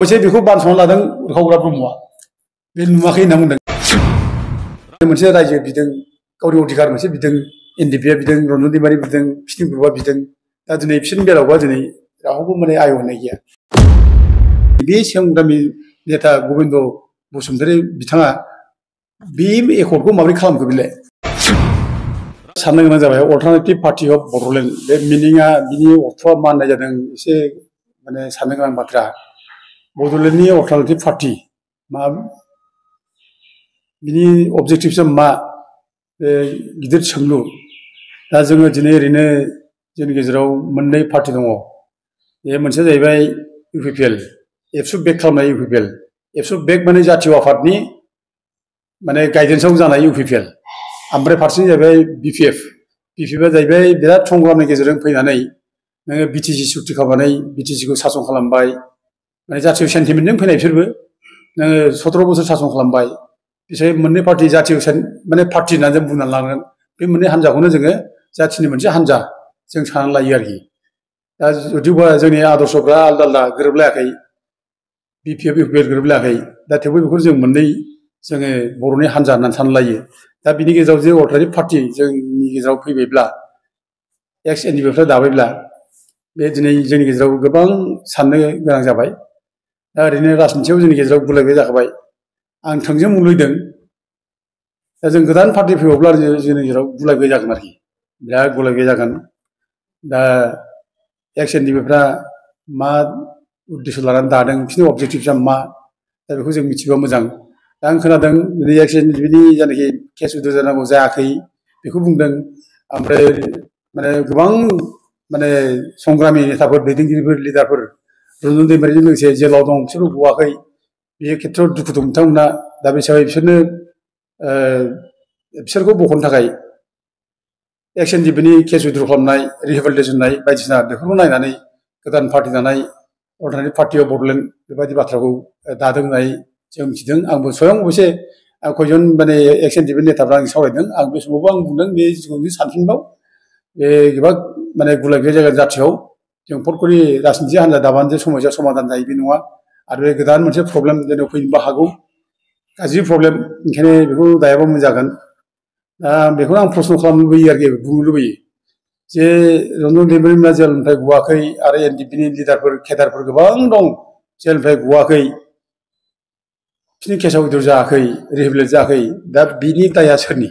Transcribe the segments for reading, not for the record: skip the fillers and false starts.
मोनसे बेखौ बानस'ना लादों उरखावग्रा ब्रह्मआ बे नुवाखै होनना बुंदों मोनसे रायजो बिदों गावनि अधिकार मोनसे बिदों एनडिपिआ बिदों रन्जन दैमारि बिदों बिसोरनि ग्रुपआ बिदों दा दिनै बिसोरनि बेलायावबा दिनै रावबो माने आय होनाय गैया बे संग्रामि नेता गबिन्द बसुमतारी बिथाङा बे एकर्डखौ माबोरै खालामखो बेलाय साननो गोनां जाबाय अल्टारनेटिभ पार्टी अफ बड'लेण्ड बे मिनिंआ बिनि अर्थआ मा होननाय जादों एसे माने साननो गोनां बाथ्रा बड'लेण्डनि अल्टारनेटिभ पार्टी मा बिनि अबजेक्टिभसा मा बे गिदिर सोंलु दा जोङो दिनै ओरैनो जोंनि गेजेराव मोननै पार्टी दङ बे मोनसेया जाहैबाय इउपिपिएल एबसु बेक खालामनाय इउपिपिएल एबसु बेक माने जातीय आफादनि माने गाइडेन्सआव जानाय इउपिपिएल ओमफ्राय फारसेथिं जाहैबाय बिपिएफआ जाहैबाय बिराद संग्रामनि गेजेरजों फैनानै नोङो बिटिसि सुक्ति खालामनानै बिटिसिखौ सासन खालामबाय माने जातीय सेन्टिमेन्टजों फैनाय बिसोरबो नोङो 17 बोसोर सासन खालामबाय बिसोर मोननै पार्टी जातीय माने पार्टी होननानै जों बुंनानै लानांगोन बे मोननै हान्जाखौनो जोङो जाथिनि मोनसे हान्जा जों साननानै लायो आरोखि दा जुदिबा जोंनि आदर्शफ्रा आलदा आलदा गोरोबलायाखै बिपिएफ इउपिपिएल गोरोबलायाखै दा थेवबो बेखौ जों मोननै जोङो बर'नि हान्जा होननानै साननानै लायो दा बिनि गेजेराव जे अल्टारनेटिभ पार्टी जोंनि गेजेराव फैबायब्ला एक्स एनडिपिफ्रा दाबायब्ला बे दिनै जोंनि गेजेराव गोबां साननो गोनां जाबाय दा ओरैनो राजनितियाव जोंनि गेजेराव गुलाय गुजाय जाखाबाय आं थोंजों मुलुगदों दा जों गोदान पार्टी फैबावब्ला जोंनि गेजेराव गुलाय गुजाय जागोन आरोखि बिराद गुलाय गुजाय जागोन दा एक्स एनडिपिफ्रा मा उद्देश्य लानानै दादों बिसोरनि अबजेक्टिभसा मा दा बेखौ जों मिथिबा मोजां दा आं खोनादों दिनै एक्स एनडिपिनि जायनाखि केस उद्ध जानांगौ जायाखै बेखौ बुंदों ओमफ्राय माने गोबां माने संग्रामि नेताफोर दैदेनगिरिफोर लिडारफोर रन्जन दैमारिजों लोगोसे जेलाव दं बिसोरबो गवाखै बे खेथ्रआव दुखु दं बिथांमोना दा बे हिसाबै बिसोरखौ बख'नो थाखाय एक्स एनडिपिनि केस उइथ्र खालामनाय रिहेबिलिटेसन होनाय बायदिसिना बेफोरखौ नायनानै गोदान पार्टी दानाय अल्टारनेटिभ पार्टी अफ बड'लेण्ड बेबायदि बाथ्राखौ दादों होननानै जों मिथिदों आंबो स्वयं अबयसे खयजन माने एक्स एनडिपिनि नेताफ्रा आं सावरायदों आं बे समावबो आं बुंदों बे जिखुनु सानफिनबाव बे गोबां माने गुलाय गुजाय जायगा जाथियाव जों फटकरि राजनिति हान्जा दाबानो जे समस्या समाधान जायो बे नङा आरो बे गोदान मोनसे प्रब्लेम जेनेबा फैनोबो हागौ गाज्रि प्रब्लेम ओंखायनो बेखौ दायाबा मोजां जागोन दा बेखौनो आं प्रश्न खालामनो लुबैयो आरोखि बुंनो लुबैयो जे रन्जन दैमारिमोना जेलनिफ्राय गवाखै आरो एनडिपिनि लिडारफोर केडारफोर गोबां दं जेलनिफ्राय गवाखै बिसोरनि केसआ उइथ्र जायाखै रिहेबिलिटेट जायाखै दा बिनि दाया सोरनि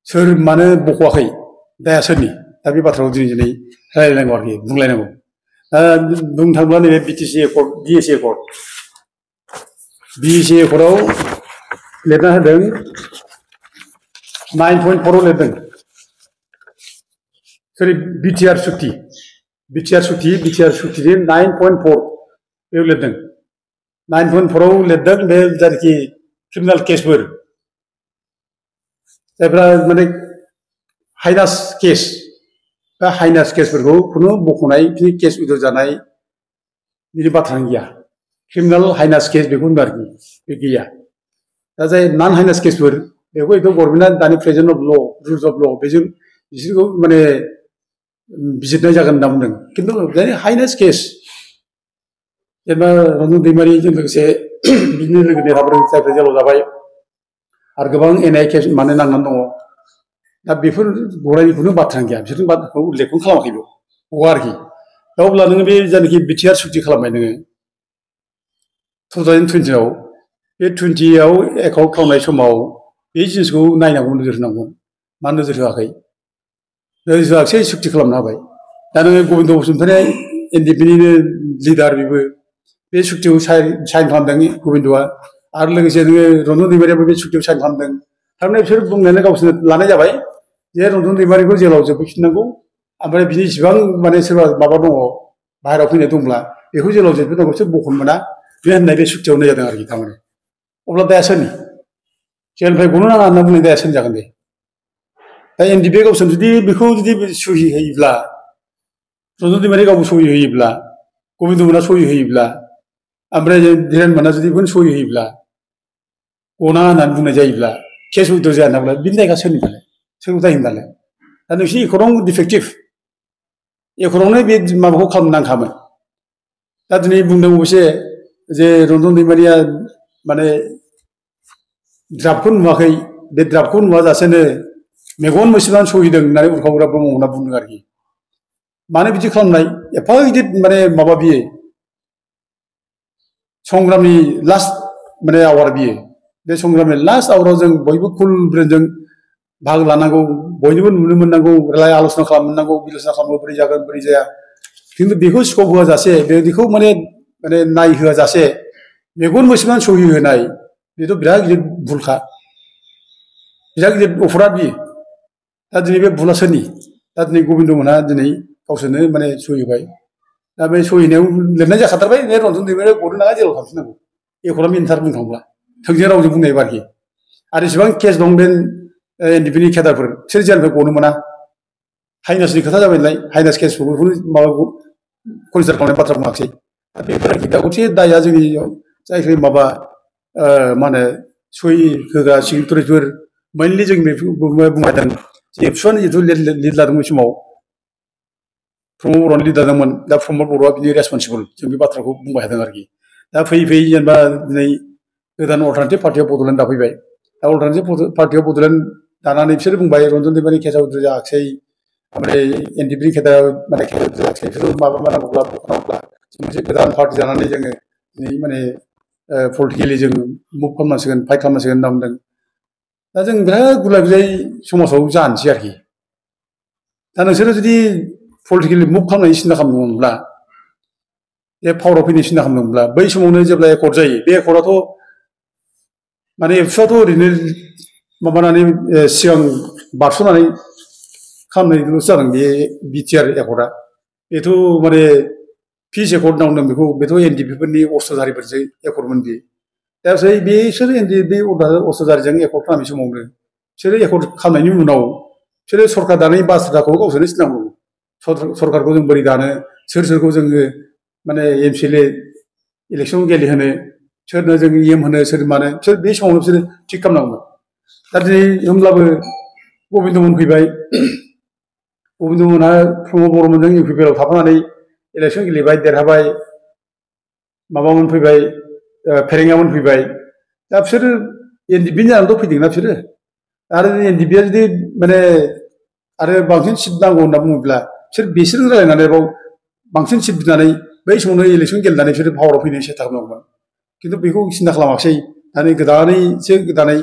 सोर मानो बख'वाखै दाया सोरनि दा बे बाथ्राखौ दिनै रायलायनांगौ आरोखि बुंलायनांगौ दा बुंनो थाङोब्ला नैबे BTC accord BAC accord BAC एकर्डआव लिरना होदों 9.4 लिरदों सरि बिटिआर सुक्ति बिटिआर सुक्तिनि 9.4 बेयाव लिरदों 9.4 आव लिरदों बे जायखि क्रिमिनेल केसफोर जायफ्रा माने हाइनास केस बा हाइनास केसफोरखौ खुनु बख'नाय केस उइथ्र जानाय बिनि बाथ्रानो गैया क्रिमिनेल हाइनास केस बेखौ होनदों आरोखि बे गैया दा जाय नन हाइनास केसफोर बेखौ गभर्नमेन्टआ दानि प्रेजेन्ट अफ ल रुल्स अफ ल बेजों बिसोरखौ माने बिजिरनाय जागोन होनना बुंदों खिन्थु हाइनास केस जेनेबा रन्जन दैमारिजों लोगोसे बिदिनो लोगो नेताफोर जायफ्रा जेलाव जाबाय आरो गोबां एनआइ केस माने नांनानै दङ दा बेफोर गनायनिखौनो बाथ्रानो गैया बिसोरनि बाथ्राखौ उल्लेखखौनो खालामाखै बेयाव गवा आरोखि दा अब्ला नोङो बे जायनाखि बिटिआर सुक्ति खालामबाय नोङो 2020 आव बे 20 आव एकाउन्ट खालामनाय समाव बे जिनिसखौ नायनांगौ नोजोर होनांगौ मा नोजोर होआखै नोजोर होआखै सुक्ति खालामनो हाबाय दा नोङो गबिन्द बसुमतारी एनडिपिनिनो लिडार बेबो बे सुक्तिखौ साइन खालामदों गबिन्दआ आरो लोगोसे नोङो रन्जन दैमारियाबो बे सुक्तिखौ साइन खालामदों थारमाने बिसोर बुंनानै गावसोरनो लानाय जाबाय जे रन्जन दैमारिखौ जेलाव जोबहैफिननांगौ ओमफ्राय बिनि इसिबां माने सोरबा माबा दङ बाहेरायाव फैनाय दंब्ला बेखौ जेलाव जोबहैनांगौ बिसोर बख'नो मोना बे होननाय बे सुक्तियाव होनाय जादों आरोखि थारमाने अब्ला दाया सोरनि जेलनिफ्राय गनो नाङा होनना बुंनाय दाया सोरनि जागोन दे दा एनडिपिआ गावसोर जुदि बेखौ जुदि सहि होयोब्ला रन्जन दैमारि गावबो सहि होयोब्ला गबिन्द मोना सहि होयोब्ला ओमफ्राय धीरेन मोना जुदि बेखौनो सहि होयोब्ला गना होननानै बुंनाय जायोब्ला केस उइथ्र जाया होनब्ला बिनि दायआ सोरनि दालाय सोरखौ दाय होनो दालाय दा नोंसोरनि एकर्डआवनो डिफेक्टिभ एकर्डआवनो बे माबाखौ खालामनो नांखामोन दा दिनै बुंदों अबयसे जे रन्जन दैमारिया माने द्राफ्टखौ नुवाखै बे द्राफ्टखौ नुवाजासेनो मेगन मोसेबानो सहिदों होननानै उरखावग्रा ब्रह्ममोनहा बुंदों आरोखि मानो बिदि खालामनाय एफा गिदिर माने माबा बियो संग्रामनि लास्ट माने आवार बियो बे संग्रामनि लास्ट आवाराव जों बयबो कुल ब्रेनजों बाहागो लानांगौ बयनिबो नुनो मोननांगौ राय आल'सना खालामनांगौ बिलसना खालामनांगौ बोरै जागोन बोरै जाया खिन्थु बेखौ स्कप होआजासे बेखौ माने माने नायहोआजासे मेगन मोसेबानो सहि होनाय बेथ' बिराद गिदिर भुलखा बिराद गिदिर अपराध बियो दा दिनै बे भुला सोरनि दा दिनै गबिन्द मोनहा दिनै गावसोरनो माने सहि होबाय दा बे सहिनायाव लिरनाय जाखाथारबाय बे रन्जन दैमारिया गनो नाङा जेराव थांफिननांगौ एखौरा मिनिथार बुंनो थांब्ला थोंजों रावजों बुंनाय बाखि आरो जेसेबां केस दं बे एनडिपिनि केडारफोर बिसोर जेलनिफ्राय गनो मोना हाइनासनि खोथा जाबाय नालाय हाइनास केसखौ माबा कनसिडार खालामनाय बाथ्रा बुङाखिसै दा बेफोर दा गंसे दाया जोंनि जायखि माबा मा होनो सहि होग्रा सिगिटरिफोर मेनलि जों बेखौ बुंबायदों एबसुआनो जिथु लिड लादोंमोन समाव प्रमद बर'नि लिड लादोंमोन दा प्रमद बर'आ बिनि रेसपन्सिबल जों बे बाथ्राखौ बुंबाय थादों आरोखि दा फैयै फैयै जेनेबा दिनै गोदान अल्टारनेटिभ पार्टियाव बड'लेण्ड दाफैबाय दा अल्टारनेटिभ पार्टियाव बड'लेण्ड दानानै बिसोर बुंबाय रन्जन दैमारिनि केसआव उद्र जायाखिसै ओमफ्राय एनडिपिनि केसआव माने केसआव उद्र जायाखिसै बिसोर माबा नांगौब्ला बखनांगौब्ला मोनसे गोदान पार्टि जानानै जोङो दिनै माने पलिटिकेलि जों मुभ खालामनांसिगोन फाइट खालामनांसिगोन होनना बुंदों दा जों बिराद गुलाय गुजाय समाजाव जानोसै आरोखि दा नोंसोरो जुदि पलिटिकेलि मुभ खालामनायनि सिन्था खालामदोंमोनब्ला बे पावाराव फैनायनि सिन्था खालामदोंमोनब्ला बै समावनो जेब्ला एकर्ड जायो बे एकर्डआथ' माने एबसुआथ' ओरैनो माबानानै सिगां बारस'नानै खालामनायल'सो जादों बे बिटिआर एकर्डआ बेथ' माने पिस एकर्ड होनना बुंदों बेखौ बेथ' एनडिपिफोरनि अस्त्रधारिफोरसो एकर्डमोन बेयो दा बिसोर बे अस्त्रधारिजों एकर्ड खालामनाय समावनो बिसोरो एकर्ड खालामनायनि उनाव बिसोरो सरकार दानायनि बाथ्राखौ गावसोरनो सिनांगौ सरकारखौ जों बोरै दानो सोरखौ जोङो माने एमसिएलए इलेक्सन गेलेहोनो सोरनो जों एम होनो सोर मानो बिसोर बे समावनो बिसोरो थिग खालामनांगौमोन दा दिनै होमब्लाबो गबिन्दमोन फैबाय गबिन्दमोनहा प्रमद बर'मोनजों इउपिपिएलआव थाफानानै इलेक्सन गेलेबाय देरहाबाय माबामोन फैबाय फेरेंगामोन फैबाय दा बिसोरो एनडिपिनि जानानैथ' फैदोंना बिसोरो आरो एनडिपिआ जुदि माने आरो बांसिन सिट नांगौ होनना बुङोब्ला बिसोरजों रायलायनानै बाव बांसिन सिट बिनानै बै समावनो इलेक्सन गेलेनानै बिसोरो पावाराव फैनो सेस्था खालामनांगौमोन खिन्थु बेखौ सिन्था खालामाखिसै दानि गोदानै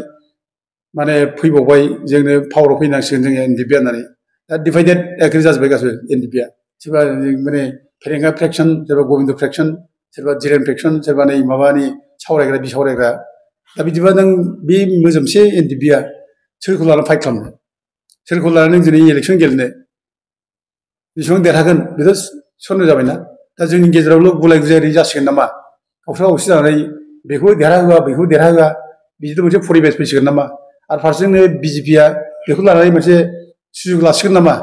माने फैबावबाय जोंनो पावाराव फैनांसिगोन जोङो एनडिपिआ होननानै दा डिभाइडेड एग्रि जाजोब्बाय गासिबो एनडिपिआ सोरबा माने फेरेंगा फ्रेक्सन सोरबा गबिन्द फ्रेक्सन सोरबा जिरेन फ्रेक्सन सोरबा नै माबानि सावरायग्रा बिसावरायग्रा दा बिदिबा नों बे मोजोमसे एनडिपिआ सोरखौ लानानै फाइट खालामनो सोरखौ लानानै दिनै इलेक्सन गेलेनो बेसेबां देरहागोन बेथ' सन्देह जाबायना दा जोंनि गेजेरावल' गुलाय गुजाय जासिगोन नामा गावस्रा गावसि जानानै बेखौ देरहाहोआ बिदिथ' मोनसे परिबेस फैसिगोन नामा आरो फारसेजोंनो बिजेपिआ बेखौ लानानै मोनसे सुजुग लासिगोन नामा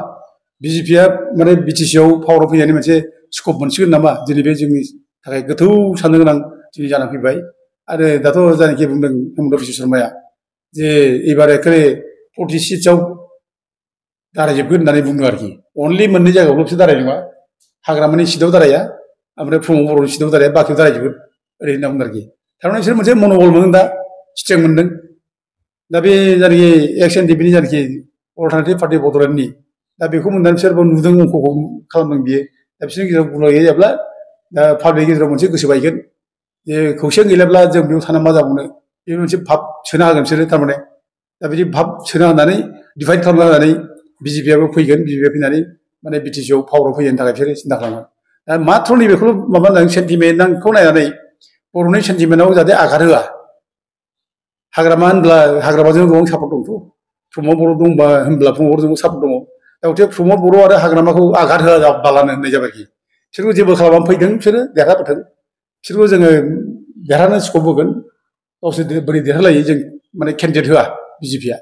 बिजेपिआ माने बिटिसिआव पावाराव फैनायनि मोनसे स्कप मोनसिगोन नामा दिनै बे जोंनि थाखाय गोथौ साननो गोनां दिनै जानानै फैबाय आरो दाथ' जायनाखि बुंदों हेमन्त बिश्व शर्माया जे एबार एखेबारे 40 सिटसआव दारायजोबगोन होननानै बुंदों आरोखि अनलि मोननै जायगायावल' बिसोर दाराय नङा हाग्रामानि सिटआव दाराया ओमफ्राय प्रमद बर'नि सिटआव दाराया बाखियाव दारायजोबगोन ओरै होनना बुंदों आरोखि थारमाने बिसोर मोनसे मन'बल मोनदों दा स्ट्रेंथ मोनदों दा बे जायनाखि एक्स एनडिपिनि जायनाखि अल्टारनेटिभ पार्टि बड'लेण्डनि दा बेखौ मोननानै बिसोर नुदों अंखखौ खालामदों बियो दा बिसोरनि गेजेराव गुलाय गैयाब्ला दा पाब्लिकनि गेजेराव मोनसे गोसो बायगोन जे खौसे गैलाब्ला जों बेयाव थाना मा जाबावनो बे मोनसे भाब सोना होगोन बिसोरो थारमाने दा बिदि भाब सोना होनानै डिभाइड खालामना होनानै बिजेपिआबो फैगोन बिजेपिआ फैनानै माने बिटिसिआव पावाराव फैनो थाखाय बिसोरो सिन्था खालामगोन दा माथ्र' नैबेखौल' माबा होनदों सेन्टिमेन्टखौ नायनानै बर'नि सेन्टिमेन्टआव जाहाथे आघात होआ हाग्रामा होनब्ला हाग्रामाजों गोबां सापर्ट दंथ' प्रमद बर' दंबा होनब्ला प्रमद बर'जोंबो सापर्ट दङ दा गथे प्रमद बर' आरो हाग्रामाखौ आघात होआबालानो होननाय जाबायखि बिसोरखौ जेबो खालामनानै फैदों बिसोरो देरहाबोथों बिसोरखौ जोङो देरहानो स्कप होगोन गावसोर बोरै देरहालायो जों माने केन्डिडेट होआ बिजेपिआ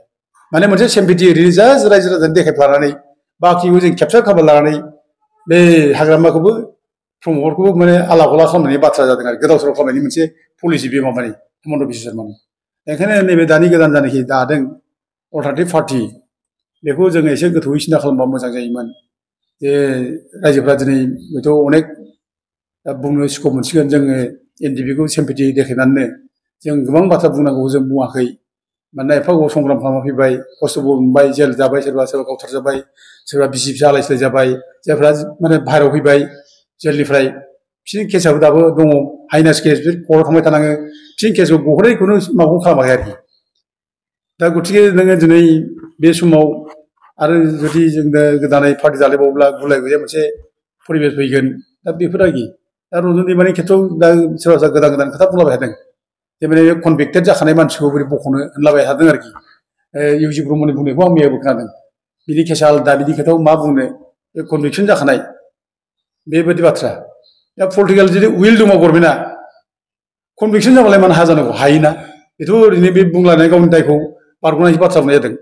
माने मोनसे सेम्पिटि ओरैनो जास्ट रायजो राजानो देखायफ्लानानै बाखिखौ जों केपचार खालामना लानानै बे हाग्रामाखौबो प्रमदखौबो माने आला गला खालामनायनि बाथ्रा जादों आरो गोदाव सोराव खालामनायनि मोनसे पलिसि बे माबानि हेमन्त बिश्व शर्मानि ओंखायनो नैबे दानि गोदान जानाखि दादों अल्टारनेटिभ पार्टि बेखौ जोङो एसे गोथौयै सिन्था खालामबा मोजां जायोमोन जे रायजोफ्रा दिनै हयथ' अनेक दा बुंनो स्कप मोनसिगोन जोङो एनडिपिखौ सिम्पेथि देखायनानै जों गोबां बाथ्रा बुंनांगौ जों बुङाखै मानोना एफा गोबाव संग्राम खालामना फैबाय खस्थ'बो मोनबाय जेल जाबाय सोरबा गावथारजाबाय सोरबा बिसि फिसा आलाय सिलाय जाबाय जायफ्रा माने बाहेरायाव फैबाय जेलनिफ्राय बिसोरनि केसआबो दाबो दङ हाइनास केस बिसोर कर्टआव थांबाय थानाङो बिसोरनि केसखौ गहरैखौनो माबाखौ खालामाखै आरोखि दा गतिके नोङो दिनै बे समाव आरो जुदि जोंनो गोदानै पार्टि जालायबावोब्ला गुलाय गुजाय मोनसे परिबेस फैगोन दा बेफोर आरोखि दा रन्जन दैमारिनि खेथ्रआव दा सोरबा गोदान गोदान खोथा बुंलाबाय थादों जे माने कनभिक्टेड जाखानाय मानसिखौ बोरै बख'नो होनलाबाय थादों आरोखि इउजि ब्रह्मनि बुंनायखौ आं मैयाबो खोनादों बिनि केसा आलादा बिनि खोथायाव मा बुंनो बे कनभिक्सन जाखानाय बेबायदि बाथ्रा दा पलिटिकेल जुदि उइल दङ गभर्नमेन्टआ कनभिक्सन जाबालाय मानो हाया जानांगौ हायोना बेथ' ओरैनो बे बुंलायनाय गावनि दायखौ बारग'नायनि बाथ्रा बुंनाय जादों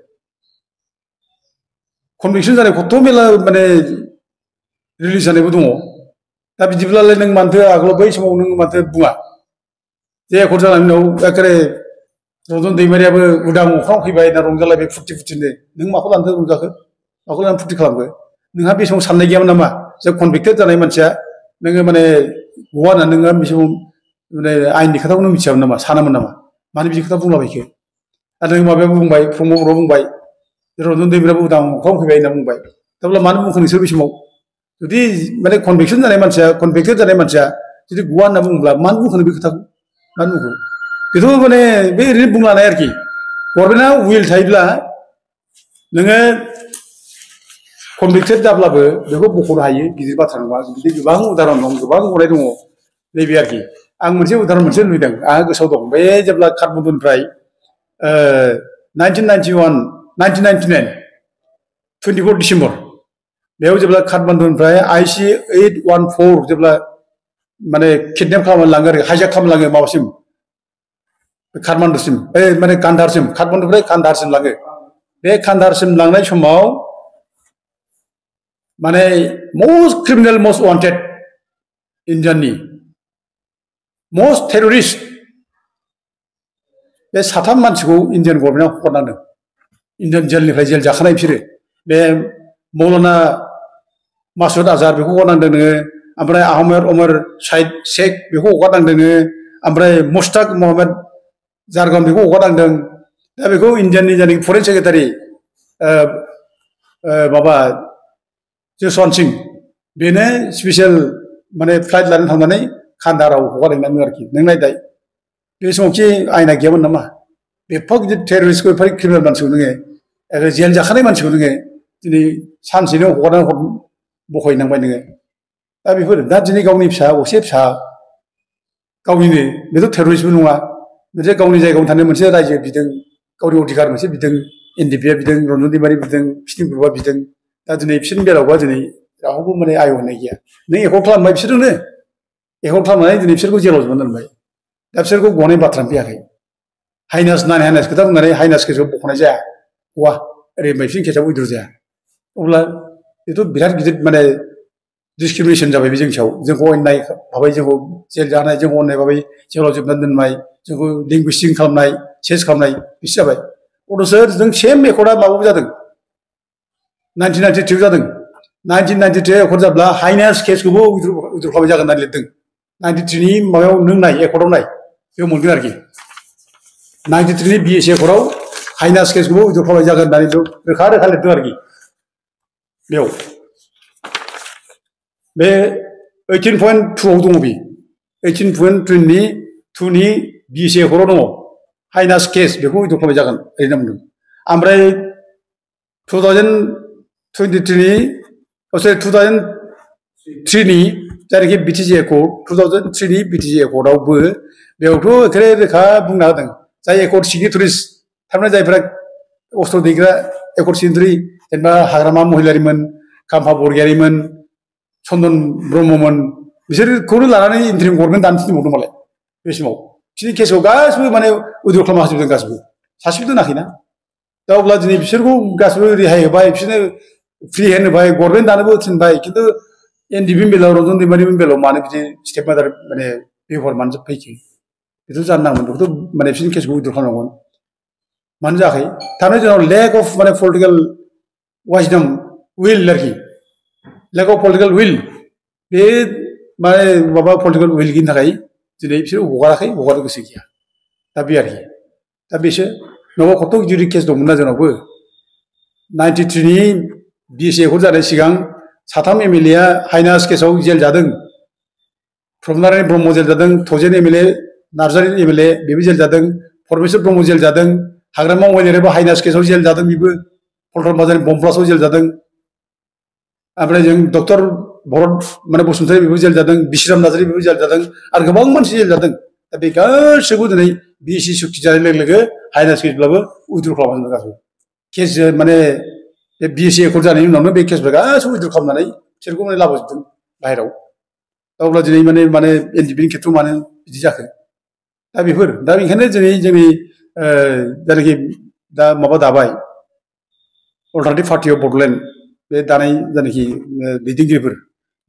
कनभिक्सन जानाय खथ' मेला माने रिलिज जानायबो दङ दा बिदिब्लालाय नों मानोथो आगोलाव बै समाव नों मानोथो बुङा जे एकर्ड जानायनि उनाव एखेबारे रन्जन दैमारियाबो उदां अख्राङाव फैबाय ना रंजालायबाय फुर्ति फुर्तिनो नों माखौ लानोथो रंजाखो माखौ लानानै फुर्ति खालामखो नोंहा बे समाव साननाय गैयामोन नामा जे कनभिक्टेड जानाय मानसिया नोङो माने गवा होननानै नोङो बे समाव माने आयेननि खोथाखौ नों मिथियामोन नामा सानामोन नामा मानो बिदि खोथा बुंलाबायखो आरो नों माबायाबो बुंबाय प्रमद बर'आ बुंबाय रन्जन दैमारियाबो उदां अख्राङाव फैबाय होनना बुंबाय अब्ला मानो बुंखो नोंसोर बे समाव जुदि माने कनभिक्सन जानाय मानसिया कनभिक्टेड जानाय मानसिया जुदि गवा होनना बुङोब्ला मानो बुंखो बे खोथाखौ मानो बुंखो बेथ' माने बे ओरैनो बुंलानाय आरोखि गभर्नमेन्टआ उइल थायोब्ला नोङो कनभिक्टेड जाब्लाबो बेखौ बख'नो हायो गिदिर बाथ्रा नङा बिदि गोबां उदाहरन दं गोबां गनाय दङ नैबे आरोखि आं मोनसे उदाहरन मोनसे नुदों आंहा गोसोआव दं बे जेब्ला काठमान्डुनिफ्राय 1999 24 डिसेम्बर बेयाव जेब्ला काठमान्डुनिफ्राय IC 814 जेब्ला माने किडनेप खालामनानै लाङो आरो हाइजेक खालामनानै लाङो माबासिम काठमान्डुसिम माने कान्धारसिम काठमान्डुनिफ्राय कान्धारसिम लाङो बे कान्धारसिम लांनाय समाव माने मस्ट क्रिमिनेल मस्ट वान्टेड इन्डियाननि मस्ट टेररिस्ट बे साथाम मानसिखौ इन्डियान गभर्नमेन्टआ हगारनांदों इन्डियान जेलनिफ्राय जेल जाखानाय बिसोरो बे मौलाना मासुद आजहार बेखौ हगारनांदों नोङो ओमफ्राय आहमेद उमर साइद शेख बेखौ हगारनांदों नोङो ओमफ्राय मुस्ताक महमेद जारगन बेखौ हगारनांदों दा बेखौ इन्डियाननि जायनाखि फरेन सेक्रेटारि माबा जसवन्त सिं बेनो स्पेसियेल माने फ्लाइट लानानै थांनानै कान्धाराव हगारहैनांदों आरोखि नों नायदाय बे समावखि आयना गैयामोन नामा एफा गिदिर टेररिस्टखौ एफा क्रिमिनेल मानसिखौ नोङो जेल जाखानाय मानसिखौ नोङो दिनै सानसेनो हगारनानै बख'हैनांबाय नोङो दा बेफोर दा दिनै गावनि फिसा असे फिसा गावनिनो बेथ' टेररिस्टबो नङा मोनसे गावनि जायगायावनो थानाय मोनसे रायजो बिदों गावनि अधिकार मोनसे बिदों एनडिपिआ बिदों रन्जन दैमारि बिदों बिसोरनि ग्रुपआ बिदों दा दिनै बिसोरनि बेलायावबा दिनै रावबो माने आय होननाय गैया नों एकर्ड खालामबाय बिसोरजोंनो एकर्ड खालामनानै दिनै बिसोरखौ जेलाव जोबनानै दोनबाय दा बिसोरखौ गनाय बाथ्रानो फैयाखै हाइनास नान हाइनास खोथा बुंनानै हाइनास केसखौ बख'नाय जाया गवा ओरै बिसोरनि केसआव उइद्र' जाया अब्ला बेथ' बिराद गिदिर माने डिसक्रिमिनेसन जाबाय बे जोंनि सायाव जोंखौ अननाय भाबै जोंखौ जेल जानाय जोंखौ अननाय भाबै जेलाव जोबनानै दोननाय जोंखौ लिंगुइस्टिक खालामनाय चेन्ज खालामनाय बिसो जाबाय अथ'सो जों सेम एकर्डआ माबाबो जादों 1992 जादों 1992 एकर्ड जाब्ला हाइनास केसखौबो उइद्र' खालामनाय जागोन होननानै लिरदों 93नि माबायाव नों नाय एकर्डआव नाय बेयाव मोनगोन आरोखि 93नि BSc एकर्डआव हाइनास केसखौबो उइद्र' खालामनाय जागोन होननानै रोखा रोखा लिरदों आरोखि बेयाव बे 18.2 दङ बे 18.2नि BSc एकर्डआव दङ हाइनास केस बेखौ उइद्र' खालामनाय जागोन ओरैनो बुंदों ओमफ्राय 2003नि जायनाखि BTG एकर्ड 2003नि BTG एकर्डआवबो बेयावथ' एखेबारे रोखा बुंना होदों जाय एकर्ड सिगनेटरिस थारमाने जायफ्रा अस्त्र दैग्रा एकर्ड सिगनेटरि जेनेबा हाग्रामा महिलारिमोन खाम्फा बरगयारिमोन चन्दन ब्रह्ममोन बिसोरखौनो लानानै इन्टारिम गभर्नमेन्ट दानो थिनबावदों मालाय बे समाव बिसोरनि केसखौ गासिबो माने उइद्र' खालामना होजोबदों गासिबो सासेबो दोनाखैना दा अब्ला दिनै बिसोरखौ गासिबो रेहाय होबाय बिसोरनो फ्रि हेन्ड होबाय गभर्नमेन्ट दानोबो थिनबाय खिन्थु एनडिपिनि बेलायाव रन्जन दैमारिनि बेलायाव मानो बिदि स्टेप मादार माने बेबहार मानो फैखो बेथ' जानो नांगौमोन बेखौथ' माने बिसोरनि केसखौ उइद्र' खालामनांगौमोन मानो जायाखै थारमाने जोंनाव लेक अफ माने पलिटिकेल वाइसडम उइल आरोखि लेक अफ पलिटिकेल उइल बे माने माबा पलिटिकेल उइल गैयिनि थाखाय दिनै बिसोर हगाराखै हगारनो गोसो गैया दा बे आरोखि दा बिसोर नङाबा कत गिदिर केस दंमोन ना जोंनावबो 93 नि BSc एकर्ड जानाय सिगां साथाम MLA आ हाइनास केसाव जेल जादों प्रमनारायण ब्रह्म जेल जादों थजेन MLA नार्जारि MLA बेबो जेल जादों परमेश्वर ब्रह्म जेल जादों हाग्रामा महिलारियाबो हाइनास केसाव जेल जादों बेबो पल्टन बाजारनि बमब्लास्टआव जेल जादों ओमफ्राय जों डक्टर भरत माने बसुमतारी बेबो जेल जादों बिश्राम नार्जारि बेबो जेल जादों आरो गोबां मानसि जेल जादों दा बे गासैबो दिनै BSc सुक्ति जानाय लोगो लोगो हाइनास केसब्लाबो उइथ्र' खालामनो गासैबो केस माने बे BSc एकर्ड जानायनि उनावनो बे केसफोरा गासैबो उइथ्र' खालामनानै बिसोरखौ माने लाबोजोबदों बाहेराव अब्ला दिनै माने NDP नि खेथ्रआव मानो बिदि जाखो दा बेफोर दा बेनिखायनो दिनै जोंनि जायनाखि दा माबा दाबाय अल्टारनेटिभ पार्टि अफ बड'लेण्ड बे दानाय जायनाखि दैदेनगिरिफोर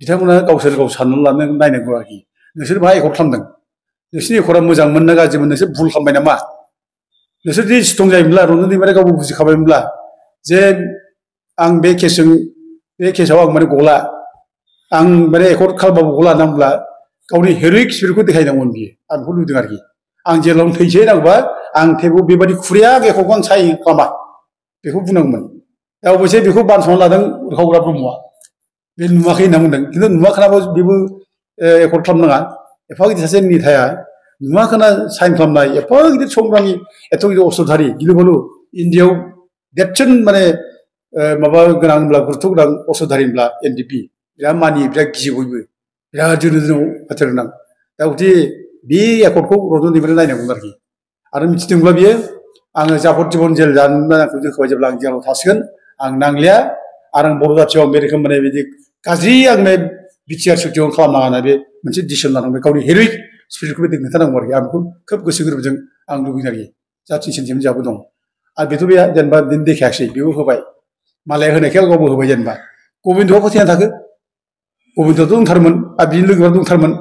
बिथांमोना गावसोर गाव साननानै लानो नायनांगौ आरोखि नोंसोर मा एकर्ड खालामदों नोंसोरनि एकर्डआ मोजांमोन ना गाज्रिमोन नोंसोर भुल खालामबाय नामा नोंसोर जुदि स्ट्रं जायोमोनब्ला रन्जन दैमारिया गावबो बुजिखाबायमोनब्ला जे आं बे केसआव आं माने गला आं माने एकर्ड खालामबाबो गला होनना गावनि हेर'इक स्पिरिटखौ देखायनांगौमोन बियो आं बेखौ लुबैदों आरोखि आं जेलावनो थैसै नांगौबा आं थेवबो बेबायदि खुरिया एकर्डखौ आं साइन खालामा बेखौ बुंनांगौमोन दा अबयसे बेखौ बानस'ना लादों उरखावग्रा ब्रह्मआ बे नुवाखै होनना बुंदों खिन्थु नुवाखैनाबो बेबो एकर्ड खालामनाङा एफा गिदिर सासे नेताया नुवाखैना साइन खालामनाय एफा गिदिर संग्रामि एथ' गिदिर अस्त्रधारि गिलु बालु इण्डियायाव देरसिन माने माबा गोनां होनब्ला गुरुत्व गोनां अस्त्रधारि होनब्ला NDP बिराद मानियो बिराद गियो बयबो बिराद जोनो जोनाव बाथ्रा गोनां दा गथे बे एकर्डखौ रन्जन दैमारिया नायनांगौमोन आरोखि आरो मिथिदोंब्ला बियो आङो जाफर जिबन जेल जानो आंखौ दोनखाबाय जेब्ला आं जेलाव थासिगोन आं नांलिया आरो आं बर' जाथियाव आं बे रोखोम माने बिदि गाज्रि आंनो बिटिआर सुक्तियाव खालामनाङा होनना बे मोनसे डिसिसन लानांबाय गावनि हेर'इक स्पिरिटखौ बे खोन्थानांगौ आरोखि आं बेखौ खोब गोसो गोरबोजों आं लुबैदों आरोखि जाथि सेन्टिमेन्ट जाबो दं आरो बेथ' बे जेनेबा बिदिनो देखायाखिसै बेबो होबाय मालाया होनायखाय गावबो होबाय जेनेबा गबिन्दआ फोथायना थाखो गबिन्दआथ' दंथारमोन आरो बिनि लोगोआव दंथारमोन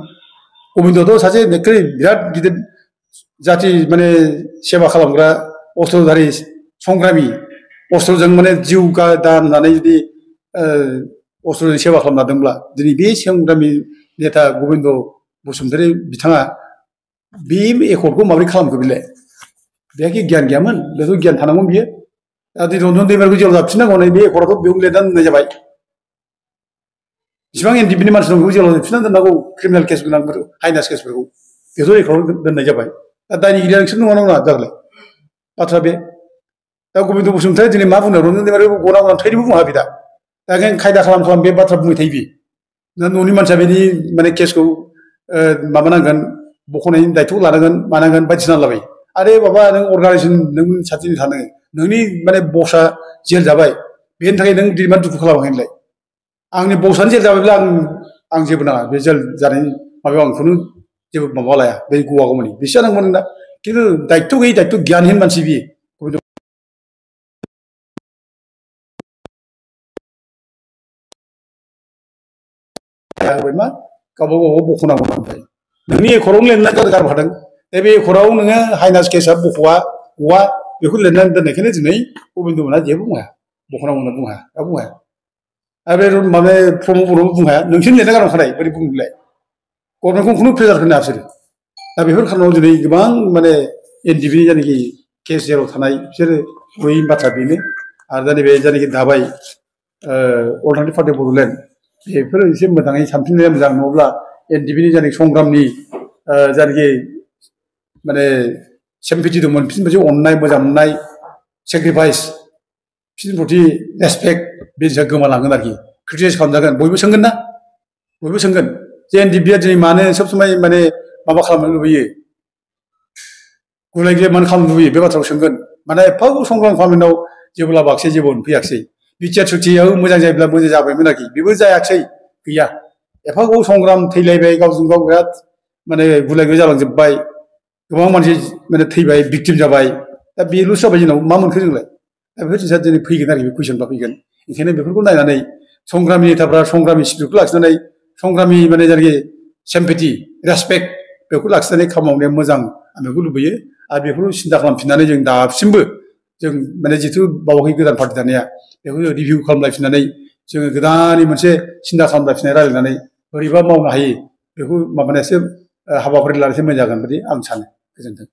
गबिन्दआथ' सासे बिराद गिदिर जाथि माने सेबा खालामग्रा अस्त्रधारि संग्रामि अस्त्रजों माने जिउ दान होननानै जुदि अस्त्रजों सेबा खालामनादोंब्ला दिनै बे संग्रामि नेता गबिन्द बसुमतारी बिथाङा बे एकर्डखौ माबोरै खालामखो बेलाय बेहा कि गियान गैयामोन बेथ' गियान थानांगौमोन बियो दा रन्जन दैमारिखौ जेलाव जाबफिननांगौ होननाय बे एकर्डआथ' बेयाव लिरनानै दोननाय जाबाय इसिबां NDP नि मानसि दं बेखौ जेलाव जाबफिननानै दोननांगौ क्रिमिनेल केस गोनां हाइनास केसफोरखौ बेथ' एकर्डआव दोननाय जाबाय दा दायनिगिरिया नोंसोर नङा नङा जागोनलाय बाथ्रा बे दा गबिन्द बसुमतारी दिनै मा बुंनो रन्जन दैमारिखौ गना गना थैनोबो बुङा बे दा ओंखायनो खायदा खालाम बे बाथ्रा बुंबाय थायो बे दा न'नि मानसिया बेनि माने केसखौ माबानांगोन बख'नायनि दायथ' लानांगोन मानांगोन बायदिसिना लाबाय आरे बाबा नों अर्गानाइजेसन नों साथिनि थानो नोंनि माने बसआ जेल जाबाय बेनि थाखाय नों दिनै दुखु खालामाखैनोलाय आंनि बसआनो जेल जाबायब्ला आं जेबो नाङा बे जेल जानायनि माबायाव आं खुनु जेबो माबा लाया बे गवागौमानि बेसो जानांगौमोन नोंना खिन्थु दायथ' गैयै दायथ' गियानहीन मानसि बियो मा गावबा गाव बख'नांगौ ओमफ्राय नोंनि एकर्डआवनो लिरनानै गारबोखादों बे एकर्डआव नोङो हाइनास केसआ गवा बेखौ लिरनानै दोननायखायनो दिनै गबिन्द मोनहा जेबो बुंनो हाया बख'नांगौ होनना बुंनो हाया रावबो बुंनो हाया आरो बे माने प्रमद बर'बो बुंनो हाया नोंसोर लिरना गारबोखानाय बोरै बुंलाय गभर्नमेन्टखौ खुनु प्रेसार होनो हाया बिसोरो दा बेफोर खारनाव दिनै गोबां माने NDP नि जायनाखि केस जेराव थानाय बिसोरो गैयि बाथ्रा बेनो आरो दा नैबे जायनाखि दाबाय अल्टारनेटिभ पार्टि अफ बड'लेण्ड बेफोरो एसे मोजाङै सानफिननाया मोजां नङाब्ला NDP नि जायनाखि संग्रामनि जायनाखि माने सिम्पेथि दंमोन बिसोरनि मोनसे अननाय मोजां मोननाय सेक्रिफाइस बिसोरनि प्रति रेसपेक्ट बे जिनिसा गोमालांगोन आरोखि क्रिटिसाइज खालामजागोन बयबो सोंगोन ना बयबो सोंगोन जे NDP आ दिनै मानो सब समाय माने माबा खालामनो लुबैयो गुलाय गुजाय मानो खालामनो लुबैयो बे बाथ्राखौ सोंगोन माने एफा संग्राम खालामनायाव जेबो लाबाखिसै जेबो मोनफैयाखिसै बिटिआर सुक्तियाबो मोजां जायोब्ला मोजां जाबायमोन आरोखि बेबो जायाखिसै गैया एफा गोबाव संग्राम थैलायबाय गावजों गाव बिराद माने गुलाय गुजाय जालांजोब्बाय गोबां मानसि माने थैबाय भिक्टिम जाबाय दा बेल'सो जाबाय जोंनाव मा मोनखो जोंलाय दा बेफोर जिनिसा दिनै फैगोन आरोखि बे कुइसनफ्रा फैगोन ओंखायनो बेफोरखौ नायनानै संग्रामि नेताफ्रा संग्रामि स्पिरिटखौ लाखिनानै संग्रामि माने जायनाखि सिम्पेथि रेसपेक्ट बेखौ लाखिनानै खामानि मावनाया मोजां आं बेखौ लुबैयो आरो बेफोरखौ सिन्था खालामफिननानै जों दासिमबो जों माने जिथु बावाखै गोदान पार्टि दानाया बेखौ रिभिउ खालामलायफिननानै जोङो गोदानै मोनसे सिन्था खालामलायफिननाय रायज्लायनानै बोरैबा मावनो हायो बेखौ माबानाया एसे हाबाफारि लानाया मोजां जागोन बायदि आं सानो। गोजोन्थों।